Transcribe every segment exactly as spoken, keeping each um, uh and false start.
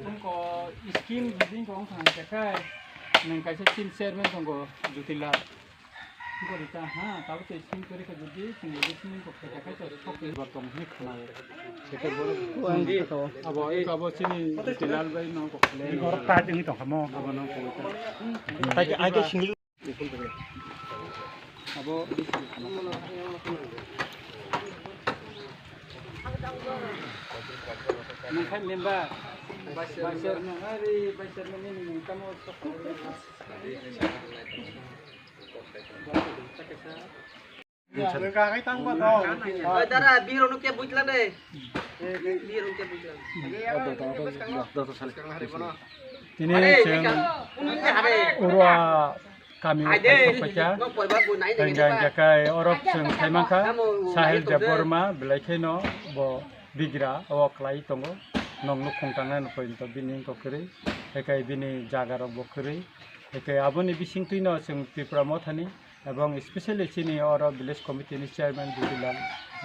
Tongko scheme biding kong thang khe, nang kaisa team chairman tongko Jyotila. Tongko rita ha, tabo te scheme kori khe jodi sini listening kok khe khe to sok ni bor tong ni khana. Abo, abo sini Jyotila bai nang kok le. Oro ta jeng tong khamo. Abo nang kok ta. Tai ai ke single Abo nangkha member. Vice chairman, ari vice chairman ni nang tamo sok. Dara, bihir ono kya bujla de? Bihir ono kya bujla? Tini chwng urwa kami o kaisa paikha. Hingkha hingkha khe oro chwng khaimangkha Sahil Debbarma, belai kheno bo bigra o kwlai tongo. Nokno khung tangnai no poito bini wngkha kwrwi. Hingkhe bini jaga rok bo kwrwi. Hingkhe aboni bisingtwi no chwng Tipra Mothani ebong specially chini oro village committee ni chairman Jyotila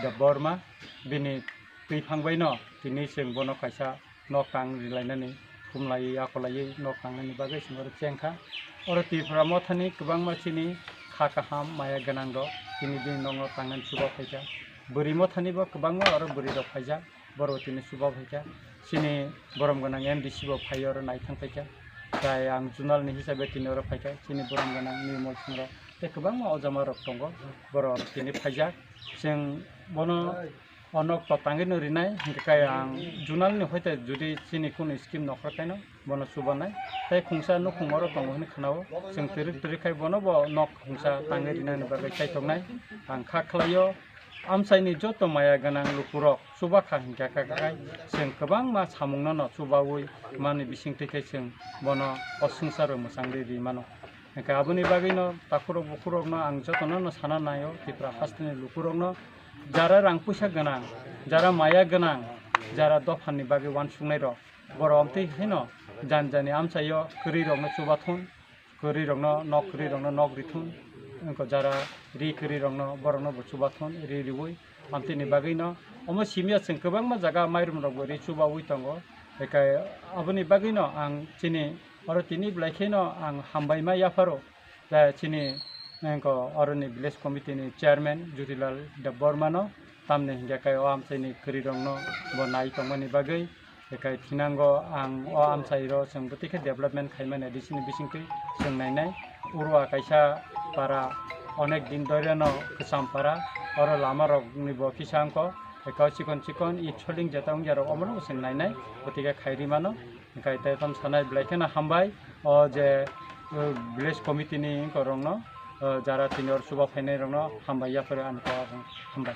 Debbarma bini twiphang bai no tini chwng bono kaisa nok tang rilainani, thumlaiwi, akolaiwi nok tangnani bagwi chwng oro chengkha. Oro Tipra Mothani kwbangma chini kha kaham, maya gwnang rok tini bini nokno tangnani chuba phaikha. Bwrwi Mothani bo kwbangma oro bwrwi rok phaijak, borok tini chuba phaikha. Chini borom gwnang M D C bo phai oro naithang phaikha. Tai ang junal ni hisabe tini oro phaikha. Chini borom gwnang Nirmal Singh rok tei kwbangma ojama rok tongo, borok tini phaijak. Chwng bono o nok to tangwi no rinai, hingkhe khe ang junal ni hoite jodi chini kunu scheme nokhor khaino bono chubanai. Tei khungsa nukhung oro tongo hinwi khnao, chwng twrwk twrwk khai bono bo nok khungsa tangwi rinani bagwi kaitornai. Ang kha khlaio, amchaini joto maya gwnang lukurok chubakha hinkhe kha kha khai chwng kwbangma samungno no chubaui mani bisingtwi khe chwng bono o swngcharo mwchangwi ri mano. Hingkhe aboni bagwino takhurok bukhurokno ang jotono no sana naio, Tripura hasteni lukurokno, jara rang puisa gwnang, jara maya gwnang, jara dophani bagwi uansuknairok, borok amtwi haino jani jani amchaio kwrwirokno chubathun, kwrwirokno nok kwrwirokno nok rithun, wngkha jara ri kwrwirokno borokno bo chubathun, ri riui. Amtwini bagwino omo simiya chwng kwbangma jaga mairum rokbo ri chubaui tongo. Hingkhe aboni bagwino ang chini oro tini belai kheno ang hambai ma yapharo. Chini wngkha oroni village committee ni chairman Jyotilal Debbarma no, tamni hingkhe khe o amchaini kwrwirokno bo nai tongmani bagwi. Hingkhe thinango ang o amchairo chwng bwtwi khe development khaimani adisini bisingtwi chwng nainai. Urwa kaisa para onek din doirano kwcham para, oro lama rokni bo kisa wngkha, hingkhe o chikon chikon i choling jeta wngya rok omono chwng nainai, bwtwi khe khairi mano. Hingkhe tei tamo sanai belai kheno hambai o je, uh, village committee ni wngkha rokno, uh, jara tini oro chuba phainai rokno hambai yapharo ani kok hambai.